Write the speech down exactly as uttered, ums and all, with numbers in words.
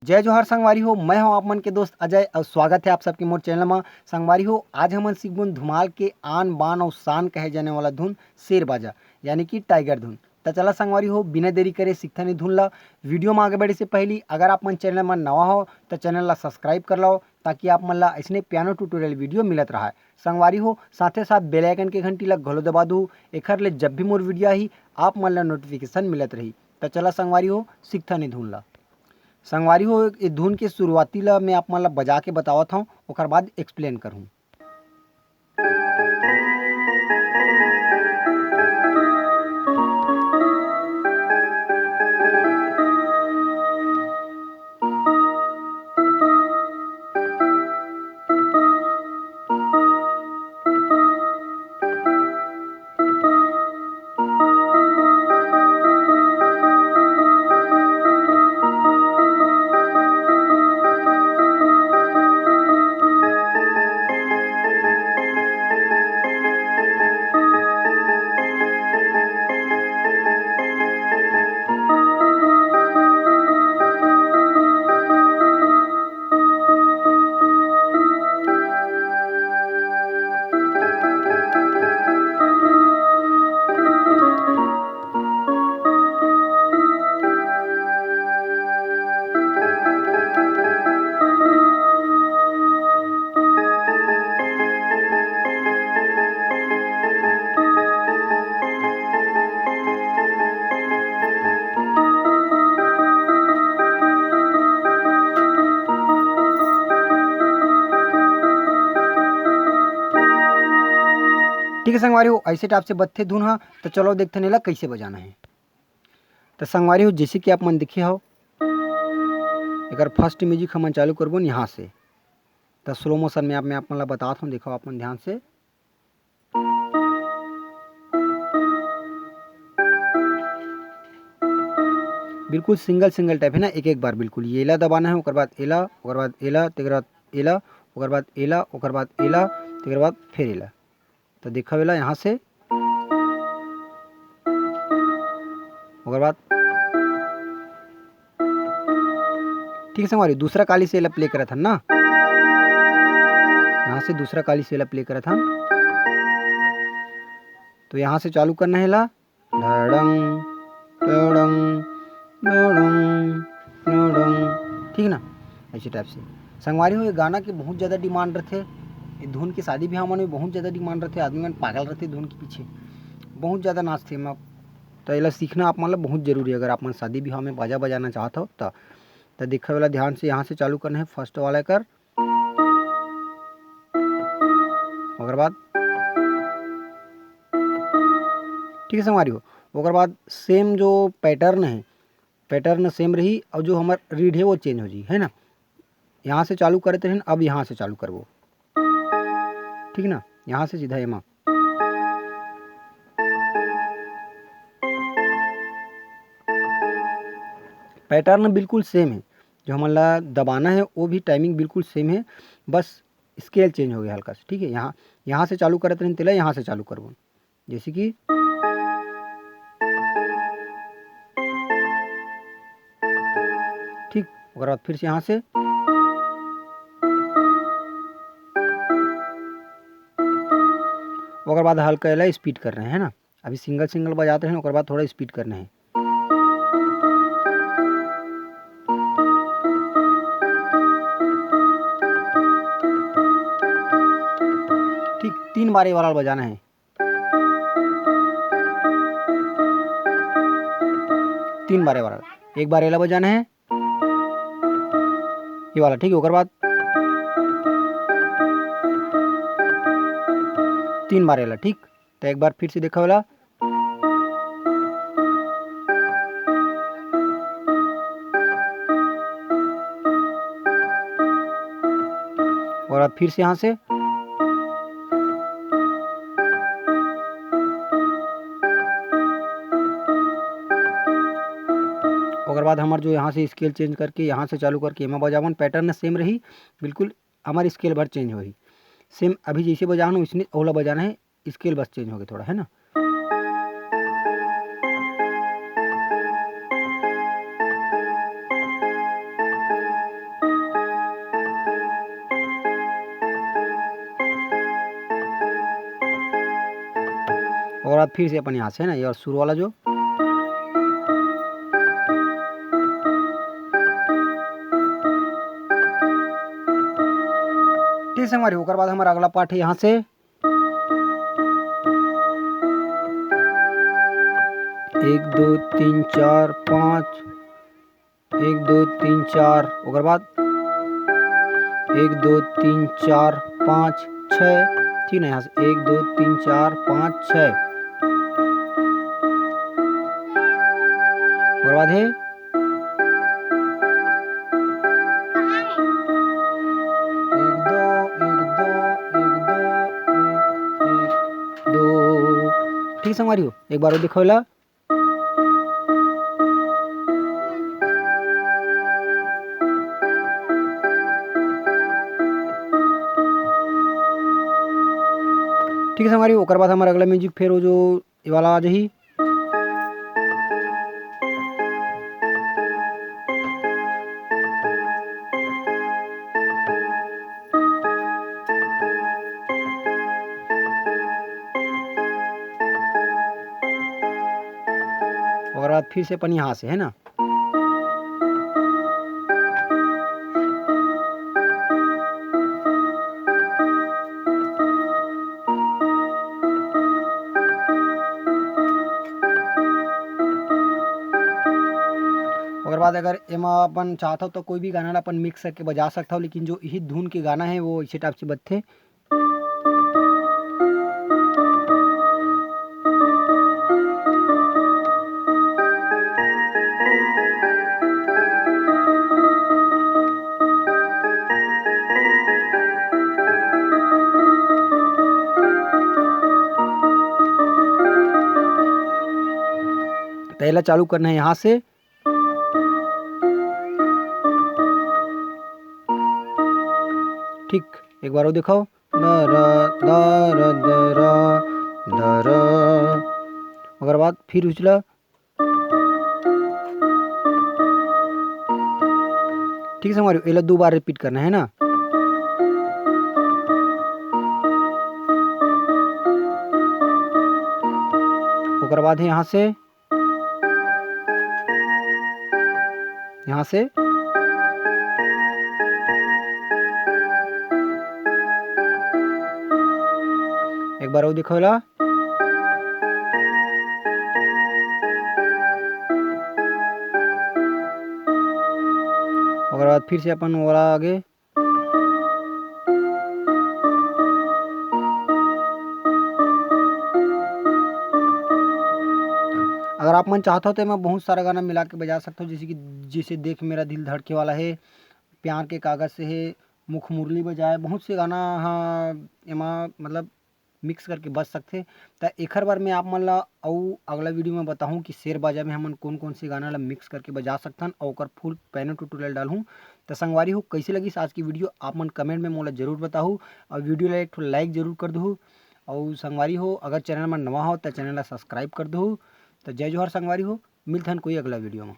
जय जोहार संगवारी हो, मैं हूं आप मन के दोस्त अजय और स्वागत है आप सबके मोर चैनल मा। संगवारी हो, आज हमन सीखबोन धुमाल के आन बान और शान कहे जाने वाला धुन शेर बाजा, यानी कि टाइगर धुन। त चला संगवारी हो, बिना देरी करे सीखथन ए धुन ला। वीडियो मा आगे बढ़े से पहली अगर आप मन चैनल मा नवा हो त चैनल ला सब्सक्राइब कर लो, ताकि आप मन ला ऐसने पियानो ट्यूटोरियल वीडियो मिलत रहा है। संगवारी हो, साथे साथ बेल आइकन के घंटी ला घलो दबा दू, एखर ले जब भी मोर वीडियो आही आप मन ला नोटिफिकेशन मिलत रही। त चला संगवारी हो, सीखथन ए धुन ला। संगवारी हो, ए धुन के शुरुआती ला मैं आप मन ला बजा के बतावत हूँ, ओकर बाद एक्सप्लेन करहूँ। ठीक है संगवारी हो, ऐसे टाइप से बजथे धुन हा। तो चलो देखते हैं एला कैसे बजाना है। तो संगवारी हो, जैसे कि आप मन देखे हो, एकर फर्स्ट म्यूजिक हमन चालू करबो न यहाँ से। तो स्लो मोशन में आप, मैं आप मन ला बतात हूँ, देखो आप मन ध्यान से। बिल्कुल सिंगल सिंगल टाइप है ना, एक एक बार बिल्कुल ये एला दबाना है, ओकर बाद एला, ओकर बाद एला, तेकर बाद एला, ओकर बाद एला, ओकर बाद एला, तेकर बाद फिर एला। तो देखा वेला यहाँ से, ओकर बाद ठीक है संगवारी, दूसरा काली से एला प्ले करत हन ना, यहाँ से दूसरा काली से एला प्ले करत हन। तो यहाँ से चालू करना है ला, डडंग, डडंग, डडंग, डडंग, ठीक ना, ऐसे टाइप से। संगवारी हो, ये गाना के बहुत ज़्यादा डिमांड रथे, ये धुन के शादी ब्याह मन में बहुत ज़्यादा डिमांड रथे, आदमी मन पागल रथे धुन के पीछे, बहुत ज़्यादा नाचथे एमा। तो एला सीखना आप मन ला बहुत जरूरी है, अगर आप मन शादी ब्याह में बाजा बजाना चाहत हो तो। तो देखा वाला ध्यान से यहाँ से चालू करना है, फर्स्ट वाला कर, ओकर बाद ठीक है संगवारी हो, ओकर बाद सेम जो पैटर्न है, पैटर्न सेम रही और जो हमार रीड है वो चेंज हो जाई, है ना। यहाँ से चालू करते हैं, अब यहाँ से चालू करबो, ठीक ना, यहाँ से सीधा एमा। पैटर्न बिल्कुल सेम है, जो हमन ला दबाना है वो भी टाइमिंग बिल्कुल सेम है, बस स्केल चेंज हो गया हल्का से, ठीक है। यहाँ, यहाँ से चालू करत रहेन तेला यहाँ से चालू करबो, जैसे कि ठीक, ओकर बाद फिर से यहाँ से, ओकर बाद हल्का एला स्पीड कर रहे हैं ना, अभी सिंगल सिंगल बजाते हैं, ओकर बाद थोड़ा स्पीड करना है। ठीक, तीन बार ये वाला बजाना है। तीन बार ये वाला, एक बार एला बजाना है, ये वाला, ठीक है। ओकर बाद तीन बार एला, ठीक। तो एक बार फिर से देखा वाला, और अब फिर से यहाँ से, ओकर बाद हमार जो यहाँ से स्केल चेंज करके, यहाँ से चालू करके एमा बजावन, पैटर्न सेम रही, बिल्कुल हमार स्केल भर चेंज होही। सेम अभी जैसे बजावन, उसने ओला बजाना है, स्केल बस चेंज हो गया थोड़ा, है ना। अब फिर से अपन यहाँ से ना, ये और सुर वाला जो, ठीक संगवारी, ओकर बाद हमारा अगला पाठ है यहाँ से, एक, दो, तीन, चार, पाँच, एक, दो, तीन, चार, ओकर बाद एक, दो, तीन, चार, पाँच, छः, ठीक ना, यहाँ से एक, दो, तीन, चार, पाँच, छः, ओकर बाद है एक, दो, एक, दो, एक, दो, एक, एक, दो। ठीक संगवारी हो, एक बार और दिखाओ ला। ठीक है संगवारी, ओकर बाद हमारा अगला म्यूजिक फेर वो जो ये वाला आ जाही। ओकर बाद फिर से अपन यहाँ से, है ना, ओकर बाद अगर एमा अपन चाहत हो तो कोई भी गाना ला अपन मिक्स करके बजा सकत हो, लेकिन जो यही धुन के गाना है वो इसे टाइप से बजथे। पहला चालू करना है यहाँ से। ठीक, एक बार और दिखाओ। द र, द र, द र, द र। ओकर बाद फिर उछला। ठीक है संगवारी, एला दो बार रिपीट करना है ना। ओकर बाद है यहाँ से, यहाँ से एक बार और दिखाओ ला। ओकर बाद फिर से अपन ओला आगे। अगर आप मन चाहत हो तो एमा बहुत सारा गाना मिला के बजा सकत हो, जैसे कि, जैसे देख मेरा दिल धड़के वाला है, प्यार के कागज से है, मुख मुरली बजाए, बहुत से गाना ह एमा मतलब मिक्स करके बज सकथे। त एखर बारे में आप मन ला अउ अगला वीडियो में बताहूँ कि शेर बाजा में हमन कौन कौन से गाना ला मिक्स करके बजा सकथन अउ ओकर फुल piano tutorial डालहूँ। त संगवारी हो, कैसे लगिस आज की वीडियो, आप मन कमेंट में मोला जरूर बताहू अउ वीडियो ला एक ठो लाइक जरूर कर दहू। अउ संगवारी हो, अगर चैनल में नवा हो त चैनल ला सब्सक्राइब कर दहू। त जय जोहार संगवारी हो, मिलथन कोई अगला वीडियो में।